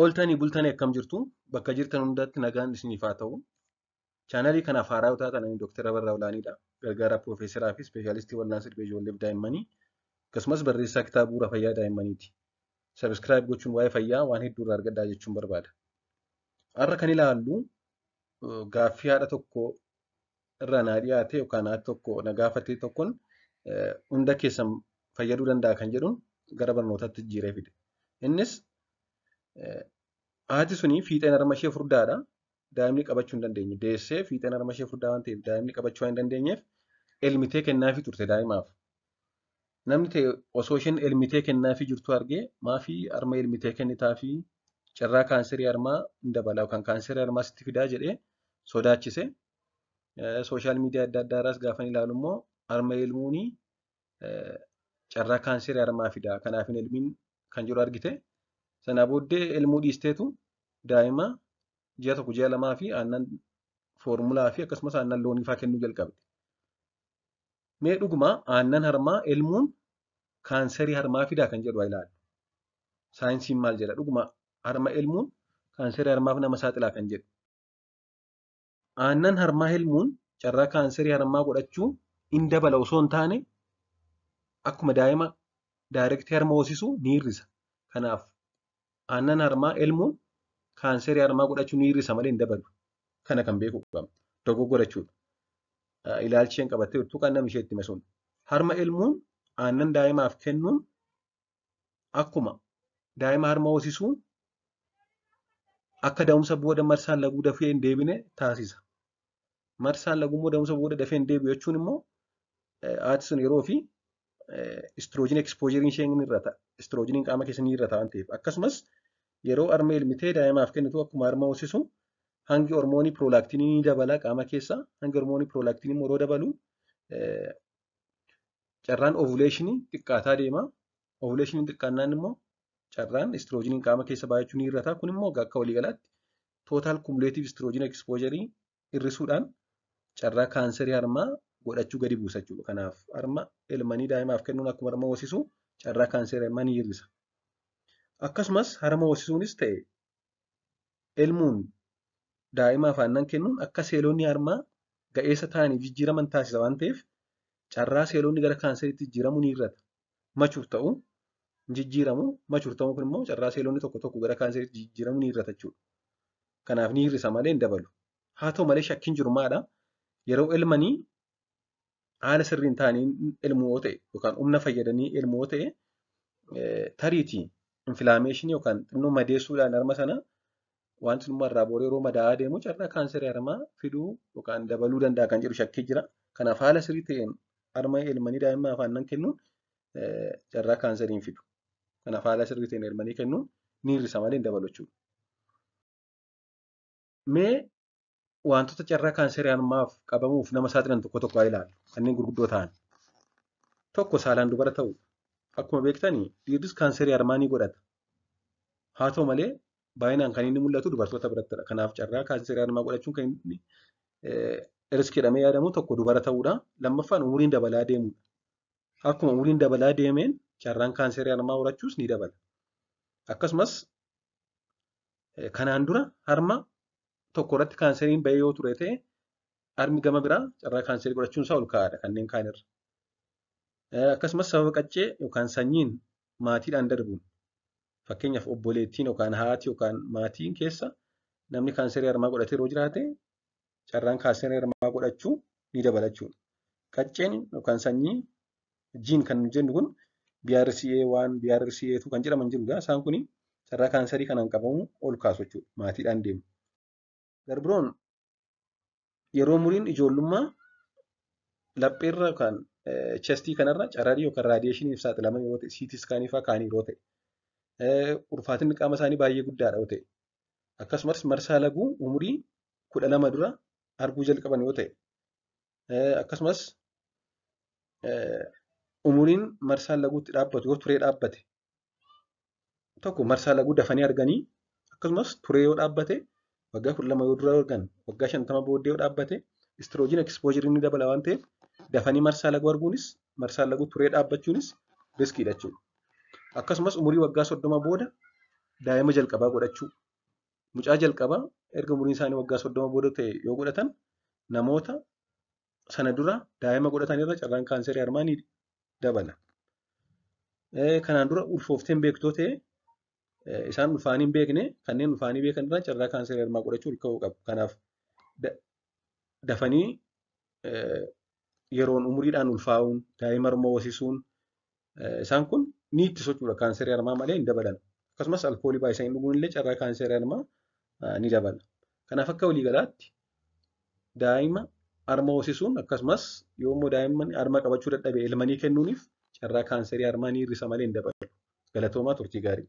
Ooltanii bultanii akkam jirtu? Bakka jirtan hundatti nagaan isiniif haa ta'u. Chaanalii kanaaf haaraa yoo taatan ani Dr. Abarraa Olaaniidha. Gargaaraa Piroofeesaraa fi Ispeeshaalistii Wal'aansa Dhibee Ijoolleef Daa'immanii akkasumas barreessaa kitaaba bu'uura fayyaa daa'immaniiti. Subscribe gochuun waa'ee fayyaa waan hedduu irraa argadhaa jechuun barbaada. Har'a kan ilaallu gaaffii haadha tokko irraa naa dhiyaate yookaan haati tokko na gaafate tokkoon hunda keessan fayyaduu danda'a kan jedhuun gara barnootaatti jijjiiree fide. Innis haati suni fiixeen harma ishee furdaadha. Daa'imni qabachuu hin dandeenye. Deessee fiixeen harma ishee furdaa waan ta'eef daa'imni qabachuu waan hin dandeenyeef elmitee kennaafii turte daa'imaaf. Namni ta'e osoo isheen elmitee kennaafii jirtu argee maafii harma elmitee kennitaafii carraa kaanserii harmaa hin dabala yookaan kaanserii harmaa sitti fidaa jedhee sodaachise. Social media adda addaa irraas gaafa ilaalu immoo harma elmuun carraa kaanserii harmaa fidaa kanaaf hin elmiin kan jedhu argite. Sana booddee elmuu dhiisteetu daa'ima ji'a tokko ji'a lamaa fi aannan formula fi akkasumas aannan loonii fa'aa kennuu jalqabde. Mee dhuguma aannan harmaa elmuun kaanserii harmaa fidaa kan jedhu haa ilaallu. Saayinsiin maal jedha? Dhuguma harma elmuun kaanserii harmaaf nama saaxilaa kan jedhu. Aannan harmaa elmuun carraa kaanserii harmaa godhachuu hin dabala osoo hin taane akkuma daa'ima direct harma hoosisuu ni hir'isa. Kanaaf aannan harmaa elmuun kaanserii harmaa godhachuu ni hir'isa malee hin dabalu. Kana kan beekuu qabna. Dogoggora jechuudha. Ilaalchi isheen qabattee jirtu kan namni ishee itti hime sun. Harma elmuun aannan daa'imaaf kennuun akkuma daa'ima harma hoosisuu akka da'umsa booda marsaan laguu dafee hin deebine taasisa. Marsaan laguu immoo da'umsa booda dafee hin deebi'u jechuun immoo haati sun yeroo fi estrogen exposure isheen ni hir'ata. Estrogeniin qaama keessa ni hir'ata waan ta'eef. Akkasumas yeroo harma elmitee daa'imaaf kennitu akkuma harma hoosisu hangi hormoonii prolactinii ni dabala qaama keessa. Hangi hormoonii prolactinii immoo yeroo dabalu carraan ovulationii xiqqaataa deema. Ovulationiin xiqqaannaan immoo carraan estrogeniin qaama keessa baay'achuu ni hir'ata. Kun immoo akka waliigalaatti total cumulative estrogen exposure hir'isuudhaan carraa kaanserii harmaa godhachuu gadi buusa jechuudha. Kanaaf harma elmanii daa'imaaf kennuun akkuma harma hoosisu carraa kaanserii harmaa ni hir'isa. Akkasumas harma hoosisuunis ta'e elmuun daa'imaaf aannan kennuun akka seelonni harmaa ga'eessa ta'anii jijjiiraman taasisa waan ta'eef carraa seelonni gara kaanseriitti jijjiiramuu ni hir'ata. Mature ta'uu jijjiiramu. Mature ta'uun kun immoo carraa seelonni tokko tokko gara kaanseriitti jijjiiramuu ni hir'ata jechuudha. Kanaaf ni hir'isa malee hin dabalu. Haa ta'u malee shakkiin jiru maadha? Yeroo elmanii haala sirriin ta'anii elmuu yoo ta'e yookaan humna fayyadanii elmuu yoo ta'e tariitii inflammation yookaan xinnoo madeessuudhaan harma sana wanti sun irraa booree yeroo madaa'aa deemu carraa kaanserii harmaa fiduu yookaan dabaluu danda'a kan jedhu shakkii jira. Kanaaf haala sirrii ta'een harma elmanii daa'imaaf aannan kennuun carraa kaanserii hin fidu. Kanaaf haala sirrii ta'een elmanii kennuun ni hir'isa malee hin dabalu jechuudha. Mee wantoota carraa kaanserii harmaaf qabamuuf nama saaxilan tokko tokko haa ilaallu. Kanneen gurguddoo ta'an. Tokko saalaan dubara ta'uudha. Akkuma beektani dhiirris kaanserii harmaa ni godhata. Haa ta'u malee baay'inaan kan inni mul'atu dubartoota birattidha. Kanaaf carraa kaanserii harmaa godhachuun kan inni risk jedhamee yaadamu tokko dubara ta'uudha. Lammaffaan umuriin dabalaa deemuudha. Akkuma umuriin dabalaa deemeen carraan kaanserii harmaa horachuus ni dabala. Akkasumas kanaan dura harma tokko irratti kaanseriin bahee yoo ture ta'e harmi gama biraa carraa kaanserii godhachuun isaa ol ka'aadha kanneen kaan irra. Akkasumas sababa qaccee yookaan sanyiin maatiidhaan darbuun fakkeenyaaf obboleettiin yookaan haati yookaan maatiin keessa namni kaanserii harmaa godhatee yeroo jiraate carraan kaanserii harmaa godhachuu ni dabala jechuudha. Qacceen yookaan sanyii gene kan jennu kun BRCA1, BRCA2 kan jedhaman jiru. Isaan kun carraa kaanserii kanaan qabamu ol kaasu jechuudha. Maatiidhaan deemu. Garbiroon yeroo umuriin ijoollummaa lapheerra yookaan chestii kanarra cararii yookaan radiationiif saaxilaman yeroo ta'e CT scanii fa'aa kaanii yeroo ta'e ulfaatinni qaama isaanii baay'ee guddaadha yoo ta'e akkasumas marsaa laguu umurii 12 dura arguu jalqaban yoo ta'e akkasumas umuriin marsaan laguutti dhaabbatu yoo turee dhaabbate tokko marsaa laguu dafanii arganii akkasumas turee yoo dhaabbate waggaa 12 yoo dura argan waggaa 50 booddee yoo dhaabbate estrogen exposure ni dabala waan ta'eef dafanii marsaa laguu arguunis marsaan laguu turee dhaabbachuunis riskiidha jechuudha. Akkasumas umurii waggaa 30 booda Daa'ima jalqabaa godhachuu. Mucaa jalqabaa erga umuriin isaanii waggaa 30 booda ta'e yoo godhatan namoota sana dura daa'ima godhatan irra carraan kaanserii harmaa ni dabala. Kanaan dura ulfooftee hin beektu ta'e isaan ulfaanii hin beekne kanneen ulfaanii beekan irraa carraa kaanserii harmaa godhachuu ol ka'uu qabu. Kanaaf dafanii yeroon umuriidhaan ulfaa'uun daa'ima harma hoosisuun isaan kun ni ittisu jechuudha kaanserii harmaa malee hin dabalan. Akkasumas alkoolii baay'isanii dhuguun illee carraa kaanserii harmaa ni dabala. Kanaaf akka waliigalaatti daa'ima harma hoosisuun akkasumas yoommoo daa'imman harma qabachuu dadhabe elmanii kennuuniif carraa kaanserii harmaa ni hir'isa malee hin dabalu. Galatoomaa turtii gaarii.